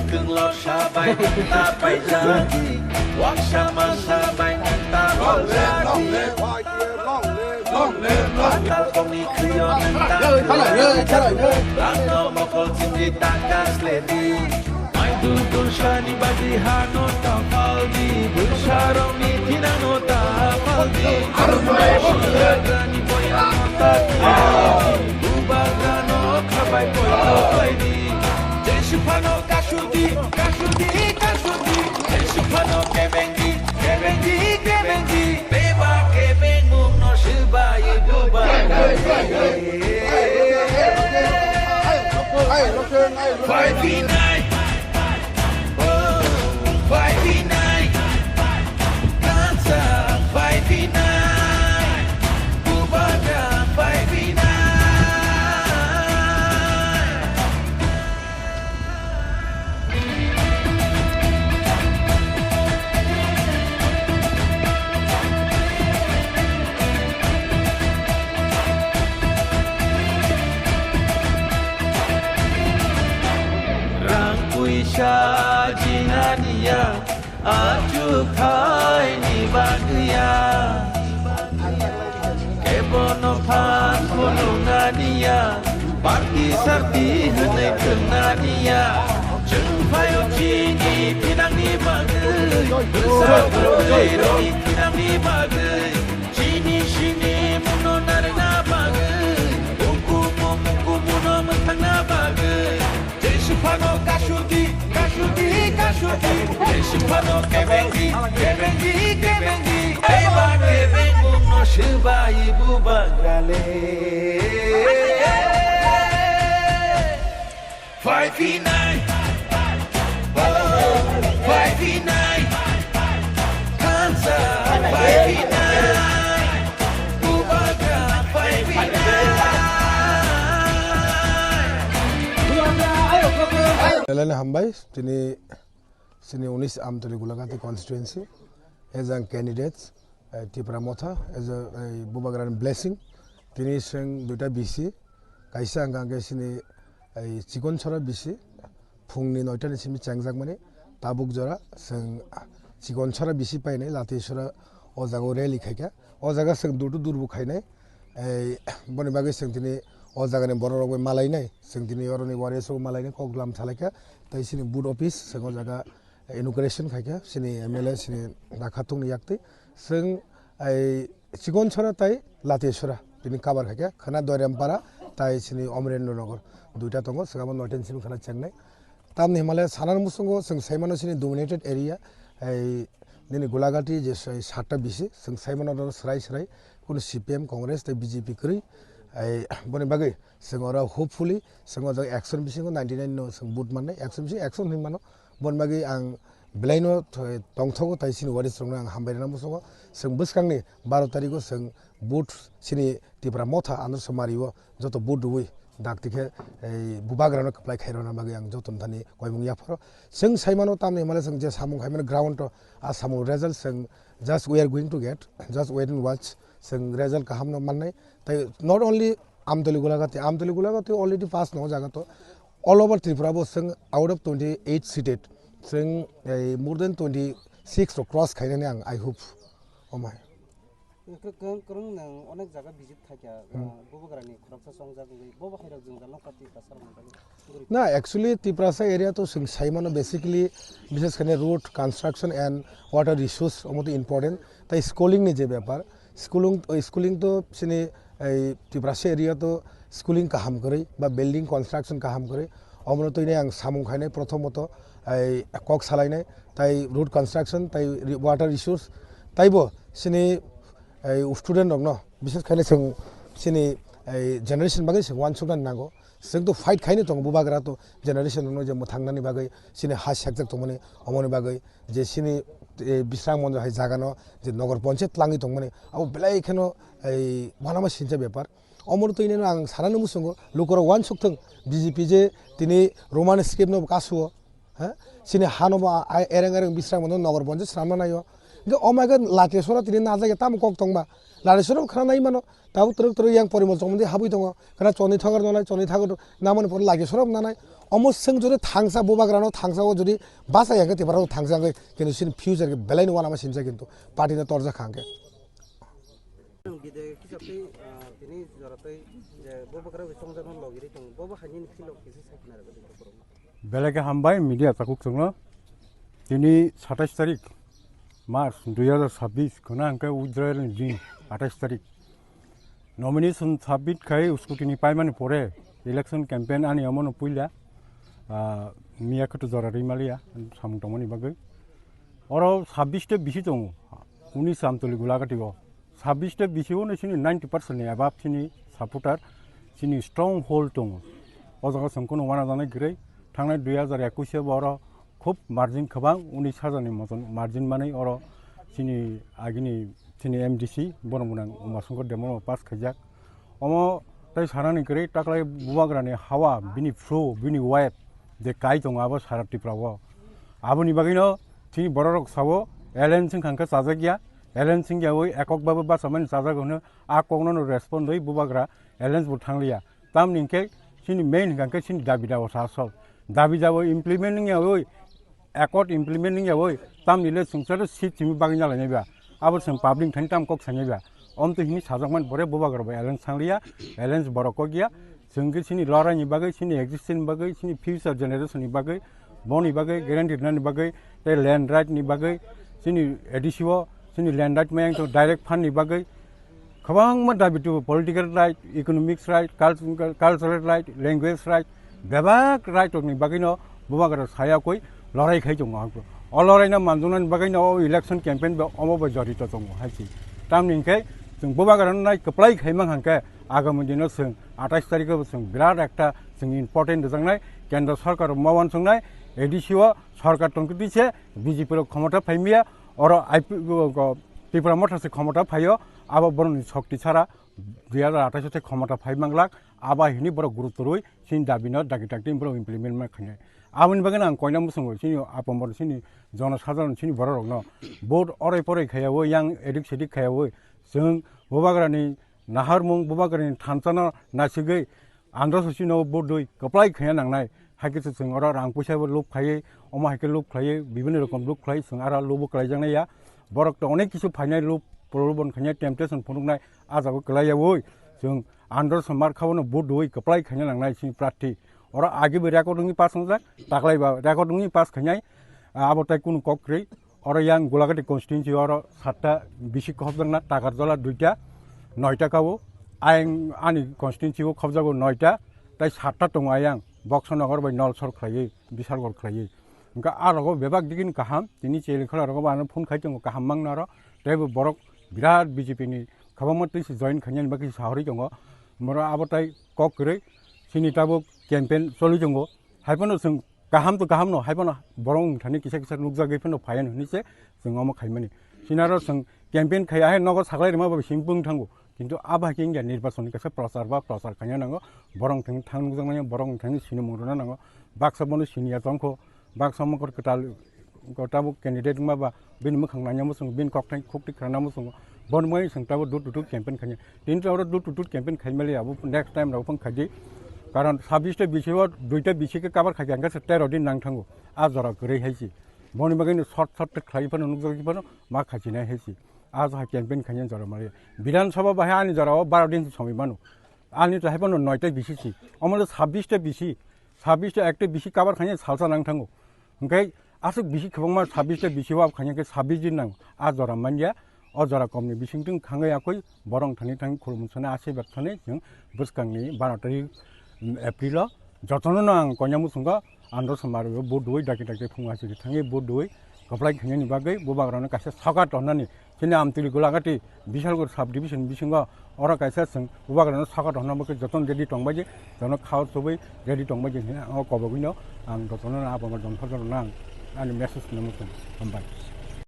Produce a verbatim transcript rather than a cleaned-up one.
Kwthwng lorsa bai ta paijadi, waksa masa bai ta roljadi. Patal kongni khwio nwng ta rangno mokol chimri ta kasledi. Mai dul dul sani badi hano ta paldi, bwsarokni thinangno ta paldi. Arumai bwsarokni boyano ta kiri, bubagrano khabai boyano baidi. Jesu phano kasudi, kasudi, kasudi. Jesu phano kebengdi, kebengdi, kebengdi. Beba kebengmungno swbai bubagra. Phai phinai. Oh, phai phinai. Kansa phai phinai. Bubagra phai phinai. Rang puisa jinani ya, achukthai ni bagwi ya. Kebono phan phunuknani ya, party sarti hwnwi thwngna niya. Chwng phaio chini thinangni bagwi, bwsa bwrwirokni thinangni bagwi, chini sini mungno narwkna bagwi, ukumu mukumuno mwthangna bagwi. Jesu phano kasudi, kasudi, kasudi. Jesu phano kebengi, kebengi, kebengi. Eba kebengmungno swbai bubagrale. Phai phinai. Oh, phai phinai. Kansa phai phinai. Bubagra phai phinai. Belai hambai. Tini sini unis Amtoli Gulagati constituency as a candidate, eh, Tipra Motha as a, eh, Bubagrani blessing. Tini seng duita B C, kaisa ang khe sini, eh, Chikonchora B C, phungni noita ni simi chengjakmani tabuk jora seng Chikonchora B C painai Latishora o jaga rally khaikha. O jaga seng dur to dur bo khainai. Ei, boni bagwi seng tini o jagani borok rok bai malainai, seng tini oroni warriors rok malainai kok lam salaikha, tei sini booth office seng o jaga inauguration khaikha, sini M L A sini Nakhathungni yaktwi. Seng ei Chikonchora tei Latishora tini cover khaikha, khana Doirempara tei sini Omrendra Nagar duita tongo, seng abo noiten simi khana chengnai. Tamni himale sanani musungo seng saimano sini dominated area, ei nini Gulagati je sai satta B C, seng saimano oro srai srai, kunu C P M, Congress tei B J P kwrwi. Ei, boni bagwi seng oro hopefully seng o jaga action bisingo ninety nine no seng vote mannai, action bisi action hinwi mano. Boni bagwi ang belaino thoi tongthogo tei sini warriors rokno ang hambai rwna musungo. Seng bwskangni baro tarikgo seng vote sini Tipra Motha Andro Somari o joto vote rwui dakti khe ei Bubagrano kwplai khairokna bagwi ang joto thani koimung yapharo. Seng saimano tamni himale seng je samung khaimano ground o a samung result seng just we are going to get, just wait and watch, seng result kahamno mannai. Tai not only Amtoli Gulagati, Amtoli Gulagati already pass no jaga to all over Tripura bo seng out of twenty eight seated seng ei more than twenty six rok cross khainani ang I hope. Omai. Kwrwng, kwrwng, kwrwng nwng onek jaga visit khaikha, hmm, ah, Bubagrani khoroksa chongjak wngwi, bo bo hairok jwngjal nokha Tiprasa rokni bagwi? Na, actually, Tiprasa area to chwng saimano basically, bishes khaine road, construction and water resource, omo to important. Tai schooling ni je bepar, schooling, oi, schooling to chini ei Tiprasa area to schooling kaham kwrwi ba building construction kaham kwrwi, omono twini ang samung khainai, prothomoto ei kok salainai, tai road construction, tai re-, water resource, taibo chini ei student rokno, bishes khaine chwng chini ei generation bagwi chwng uansuknani nango. Chwng to fight khaini tongo, Bubagra to generation rokno je mwthangnani bagwi, chini ha sekjak tongmani, omoni bagwi je chini, eh, Bishrang Mondir hai jagano je Nagar Panchayat twlangwi tongmani, abo belai kheno, ei, uanama sincha bepar. Omor twi nino ang sanani muchungo, lukurok uansuk thung, B J P je tini Roman script no kasuo, ha? Chini hano bo a-, a-, ereng ereng bisrang mano nogor bonje swnamna naio. Hingke omo khe Lakesora tini najagya tamo kok tongma. Lakesora khana nai mano, tabuk twrwk twrwk yang porimol chongmani habwi tongo. Khana chonwi thagar nonai, chonwi thagar namani pore Lakesora nanai. Omo swng jodi thangsa bubagrano thangsa o jodi basa yang khe Tiprasa thangsa hingke kintu chini future khe belai no uanama sinsa kintu party no torjak kha hingke. Gide kisa tei, ah, tini jora tei je bo bwkra bai chongjak no logi ri tong, bo bo haini ni philo kisa sai khna rwgwi tong borok. Belai khe hambai media takhuk chwngno. Tini satais tarik March dui hazar sabbish khwna hwnkhe withdrawal ni din atais tarik. Nomination submit khai scrutiny paimani pore election campaign ani omono puila, ah, miya khe to jora rimaliya samung tongmani bagwi. Oro sabbish ta bisi tongo, unis Amtoli Gulagati o. Sabbish ta bisi o no chini ninety percent ni above chini supporter, chini strong hold tongo. O jaga chwng kheno uanajaknai kwrwi, thangnai dui hazar ekush o bo oro khub margin kwbang, unis hajar ni moton margin manwi oro chini agini chini M D C borok gwnang Umasongkor Debbarma pass khaijak. Omo tei sanani kwrwi taklai bubagrani hawa, bini flu, bini wife je kai tongo abo sara Tripura o. Aboni bagwino chini bororok sao alliance wngkha hwnkhe chajakya, alliance wngyawi ekok babu bachamani chajak hwnwi a kokno no respond rwi bubagra alliance bo thangliya. Tamni hwnkhe chini main hwnkha hwnkhe chini dabi dao sa asol. Dabi dao implement wngyawi, accord implement wngyawi, tamni le chwngsa seat simi bagwi nalainai ba. Abo chwng public thani tam kok sanai ba. Omtwi hini sajakmani pore bubagra bo alliance thangliya, alliance borok kokya. Chwng khe chini loraini bagwi, chini existence ni bagwi, chini future generation ni bagwi, boni bagwi, guarantee rinani bagwi, tei land right ni bagwi, chini A D C o, chini land right mayang to direct fund ni bagwi, kwbangma dabi tubu, political right, economics right, cult-, cultural right, language right, bebak right rokni bagwino bubagra sayakwi lorai khai tongo. O loraino manjaknani bagwino o election campaign bo omo bai jorito tongo hai se. Tamni hwnkhe chwng bubagrano nai kwplai khai mang hwnkhe agami dino chwng atais tarikho bo chwng birat ekta chwng important rwjaknai, kendro sarkar ma uansuknai, A D C o sarkar tongtwi se B J P rok khomota phaimya, oro I P, o, o, Tipra Motha se khomota phaio, abo borokni shokti sara dui hazar atais o tei khomota phai manglak, abo hini borok gurutto rwi chini dabi no dagi dagi borok implement ma khainai. Aboni bagwi ang koina muchungo chini apamor chini jono sadharon chini borok rokno vote orai porai khaiyawi yang edik sedik khaiyawi chwng bubagrani naharmung bubagrani thansa no nasigwi andro sosino vote dui kwplai khaina nangnai. Hai khe chwng oro rang puisa bo lob khaiwi, omo hai khe lob khaiwi, bibhinno rokom lob khlai chwng aro lobo kwlaijaknai ya. Borok to onek kisu phainai lob, prolobon khainai, temptation phunuknai, ah jaga kwlaiyawi chwng andro somar kha bono vote dui kwplai khaina nangnai chini prarthi. Oro agi bo record wngwi pass wngjak, taklai ba record wngwi pass khainai, abo tai kunu kok kwrwi. Oro yang Gulagati constituency oro satta bisi khobjakna, Takarjala duita, noita kao. Ayang ani constituency o khobjago noita, tai satta tongo ayang, Boxo Nogor bai Nolsor khlaiwi, Bisalgor khlaiwi. Hwnkhe a rogo bebak digini kaham, tini cheli khwla rogo bo ano phone khai tongo kaham mangna oro, tei bo borok birat B J P ni kwbangma twi se join khainani bagwi se sahorwi tongo. Moro abo tai kok kwrwi, chini tabuk campaign choli tongo. Hai phano chwng kaham to kaham no, hai phano borok wng thani kisa kisa nukjagwi phano phaiya hwnwi se chwng omo khaimani. Chini aro chwng campaign khai, ahai nogo saklai rima ba simi bwng thango. Kintu abo hai khe wngya nirbachon ni kaisa prochar ba prochar khaina nango. Borok wng thani thang nukjaknai, borok wng thani sinimung rwna nango. Baksa bono siniya tongkho, baksa mokol kwtal, tabuk candidate wngma ba bini mwkhang naina muchungo, bini kokthai khukti khrana muchungo, bono mui chwng tabuk door to door campaign khainai. Tini to oro door to door campaign khaimaliya, abo next time rok phang khaidi. Karon sabbish ta bisi o duita bisi khe cover khaikha, hwnkhe se tero din nang thango. A jora kwrwi hai se. Boni bagwi no short short khlai phano nukjagwi phano ma khachinai hai se. A jora campaign khaina jora maliya. Bidhan Sabha bahai ani jora o baro din se somoi mano. Ani to hai phano noita bisi se. Omo le sabbish ta bisi, sabbish ta ekta bisi cover khaina salsa nang thango. Hwnkhe aswk bisi kwbangma sabbish ta bisi wab khaina khe sabbish din nang a jora manya, o jora komni bising twng thangwi yakwi borok thani thang khulumsani aswk bak thani chwng bwskangni baro tarik, um, April o jotono no ang koina muchungo andro samari o vote dui daki daki phung aswk thangwi vote dui kwplai khainani bagwi bubagrano kaisa sokat tongnani. Chini Amtwili Gulagati Bisalgor sub division bisingo oro kaisa chwng bubagrano sokat honna bagwi jotono ready tongbaidi, jotono khao chobwi ready tongbaidi hinwi ang o kobogwino ang jotono abo ma jongphar jotono ang ani message hinwi muchung hambai.